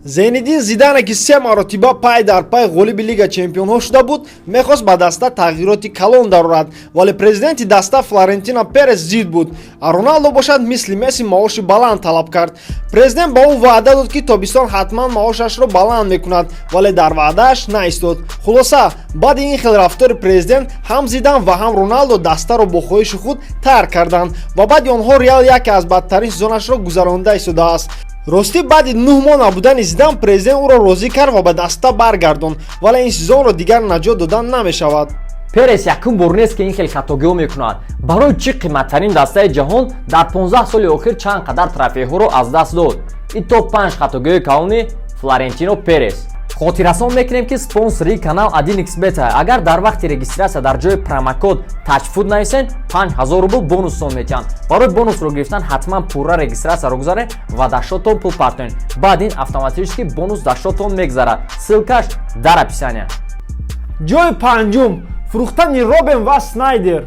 Зайниддин Зидане, ки се маротиба пай дар пай ғолиби Лига чемпионҳо шуда буд, мехост ба даста тағйироти калон дарорад, вале президенти даста Флорентино Перес зид буд, а Роналдо бошад, мисли Месси маоши баланд талаб кард. Президент ба ӯ ваъда дод, ки тобистон ҳатман маошашро баланд мекунад, вале дар ваъдааш наистод. Хулоса, баъди ин хел рафтори президент ҳам Зидан ва ҳам Роналдо дастаро бо хоҳиши худ тарк карданд ва баъди онҳо Реал яке аз бадтарин сезонашро гузаронида истодааст. Ростӣ, баъди 9 моҳ набудани Зидан президент ӯро розӣ кард ва ба даста баргардонд, вале ин сезонро дигар наҷот додан намешавад. Перес якум бор нест, ки ин хел хатогиҳо мекунад. Барои чӣ қиматтарин дастаи ҷаҳон дар 15 соли охир чанд қадар трофейҳоро аз даст дод? Ин топ 5 хатогиҳои калони Флорентино Перес. Хотиррасон мекунем, ки спонсори канал 1xBet. Агар дар вақти регистрация дар ҷои промокод тачфуд нависен, 5000 рубл бонустон метиҳанд. Барои бонусро гирифтан ҳатман пурра регистрацияро гузаред ва дар счётон пул партоед. Баъд ин автоматически бонус дар счётон мегзарад. Ссылкаш дар описания. Ҷои панҷум: фурӯхтани Робен ва Снайдер.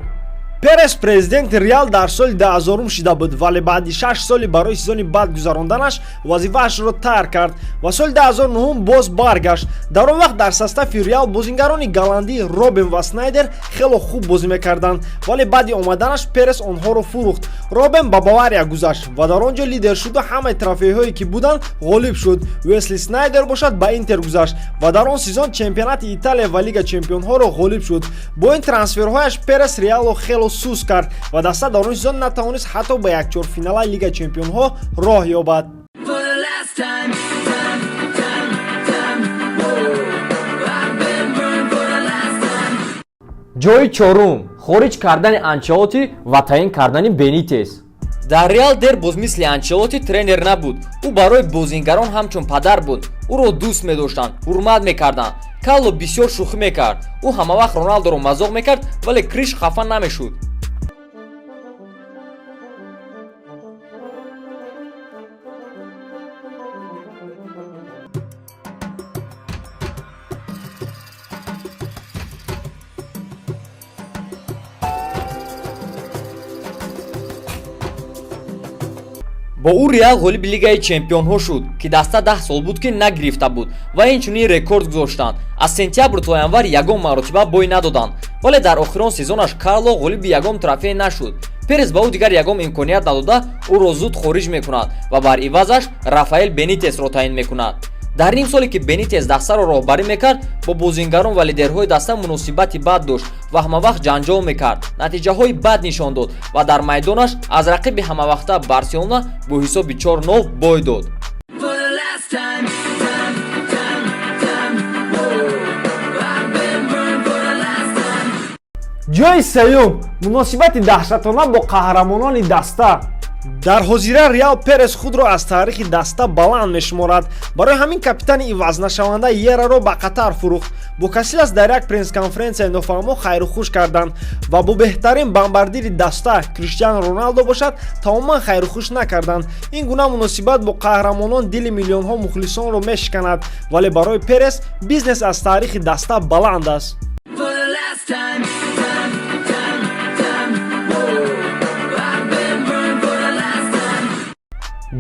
Перес президенти Реал дар соли 2000 шида буд, вале баъди 6 соли барои сезони бад гузаронданаш вазифаашро тарк кард ва соли 2009 боз баргашт. Дар он вақт дар состави Реал бозингарони голландӣ Робен ва Снайдер хело хуб бозӣ мекарданд, вале баъди омаданаш Перес онҳоро фурӯхт. Робен ба Бавария гузашт ва дар он ҷо лидер шуду ҳамаи трофейҳое, ки буданд, ғолиб шуд. Уэсли Снайдер бошад, ба Интер гузашт ва дар он сезон чемпионати Италия ва Лига чемпионҳоро ғолиб шуд. Бо ин трансферҳояш Перес Реалро хело суст кард ва даста дар он сезон натавонист ҳатто ба якчорфиналаи Лига чемпионҳо роҳ ёбад. For the last time, time, time, time. Whoa, I've been burned for the last time. Ҷои чорум: хориҷ кардани Анчелоти ва таъин кардани Бенитес. Дар Реал дер боз мисли Анчелоти тренер набуд. Ӯ барои бозингарон ҳамчун падар буд. Ӯро дӯст медоштанд, ҳурмат мекарданд. Карло бисёр шӯхӣ мекард. Ӯ ҳамавақт Роналдоро мазоқ мекард, вале Криш хафа намешуд. Бо ӯ Реал ғолиби Лигаи чемпионҳо шуд, ки даста 10 сол буд, ки нагирифта буд, ва инчунин рекорд гузоштанд: аз сентябр то январ ягон маротиба бой надоданд. Вале дар охирон сезонаш Карло ғолиби ягон трофей нашуд. Перес ба ӯ дигар ягон имконият надода, ӯро зуд хориҷ мекунад ва бар ивазаш Рафаэл Бенитесро таъин мекунад. Дар ним соле, ки Бенитес дастаро роҳбарӣ мекард, бо бозингарон ва лидерҳои даста муносибати бад дошт ва ҳамавақт ҷанҷол мекард. Натиҷаҳои бад нишон дод ва дар майдонаш аз рақиби ҳамавақта Барселона бо ҳисоби 4-0 бой дод. For the last time, time, time, time. Whoa, I've been burned for the last time. Ҷои сеюм: муносибати даҳшатона бо қаҳрамонони даста. Дар ҳозира Реал Перес худро аз таърихи даста баланд мешуморад. Барои ҳамин капитани ивазнашаванда Иераро ба Қатар фурӯхт. Бо Касилас дар як пресс-конференсияи нофаҳмо хайрухуш карданд ва бо беҳтарин бомбардири даста Криштиану Роналдо бошад, тамоман хайрухуш накарданд. Ин гуна муносибат бо қаҳрамонон дили миллионҳо мухлисонро мешиканад, вале барои Перес бизнес аз таърихи даста баланд аст. For the last time, time, time, time. Whoa, I've been burned for the last time.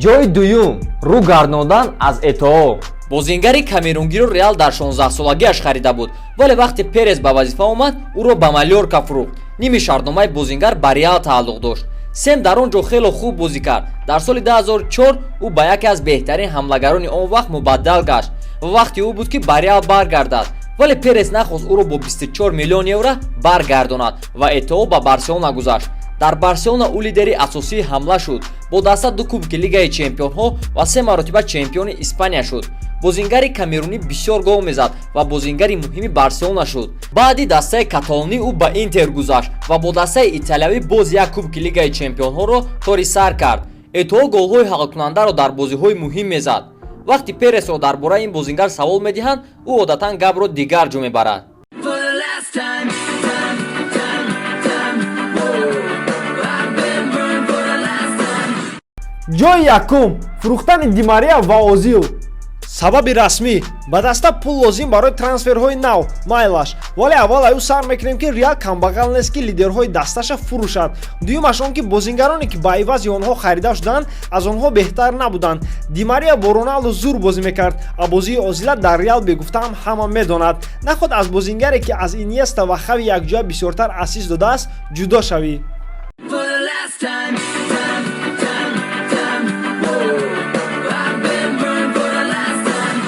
Ҷои дуюм: рӯ гардондан аз Этоо. Бозингари камерунгиро Реал дар 16-солагиаш харида буд, вале вақте Перес ба вазифа омад, ӯро ба Малёрка фурӯхт. Ними шартномаи бозингар ба Реал тааллуқ дошт. Сем дар он ҷо хело хуб бозӣ кард. Дар соли 2004 ӯ ба яке аз беҳтарин ҳамлагарони он вақт мубаддал гашт ва вақти ӯ буд, ки ба Реал баргардад, вале Перес нахост ӯро бо 24 миллион евро баргардонад ва Этоо ба Барселона гузашт. Дар Барселона ӯ лидери асосии ҳамла шуд. Бо даста ду кубки Лигаи чемпионҳо ва се маротиба чемпиони Испания шуд. Бозингари камерунӣ бисёр гол мезад ва бозингари муҳими Барселона шуд. Баъди дастаи каталонӣ ӯ ба Интер гузашт ва бо дастаи италиявӣ боз як кубки Лигаи чемпионҳоро тори сар кард. Этоо голҳои ҳалкунандаро дар бозиҳои муҳим мезад. Вақти Пересро дар бораи ин бозингар савол медиҳанд, ӯ одатан гапро дигар ҷо мебарад. For the last time, time, time, time. Whoa, I've been burned for the last time. Ҷои якум: фурӯхтани Димария ва Озил. Сабаби расмӣ: ба даста пул лозим барои трансферҳои нав. Майлаш, вале аввал аю сар мекунем, ки Реал камбағал нест, ки лидерҳои дасташа фурӯшад. Дуюмаш он, ки бозингароне, ки ба ивази онҳо харида шуданд, аз онҳо беҳтар набуданд. Димария бо Роналду зур бозӣ мекард, а бозии Озила дар Реал бегуфтаам ҳама медонад. Наход аз бозингаре, ки аз Иньеста ва Хави якҷоя бисёртар ассист додааст, ҷудо шавӣ. For the last time, time, time, time. Whoa. I've been burned for the last time.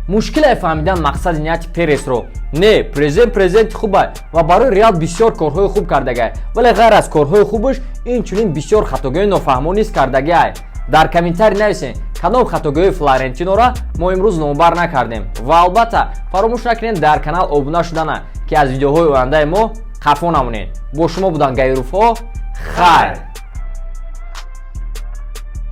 Мушкиле фаҳмидан мақсади нияти Пересро. Не, президент президенти хубай ва барои Реал бисёр корҳои хуб кардагай, вале ғайр аз корҳои хубаш инчунин бисёр хатогиҳои нофаҳмо низ кардагиай. Дар комментарий нависен, кадом хатогиҳои Флорентинора мо имрӯз номбар накардем, ва албатта, фаромӯш накунед дар канал обуна шудана, ки аз видеоҳои ояндаи мо қафо намонед. Бо шумо буданд Гайруфҳо. Хайр.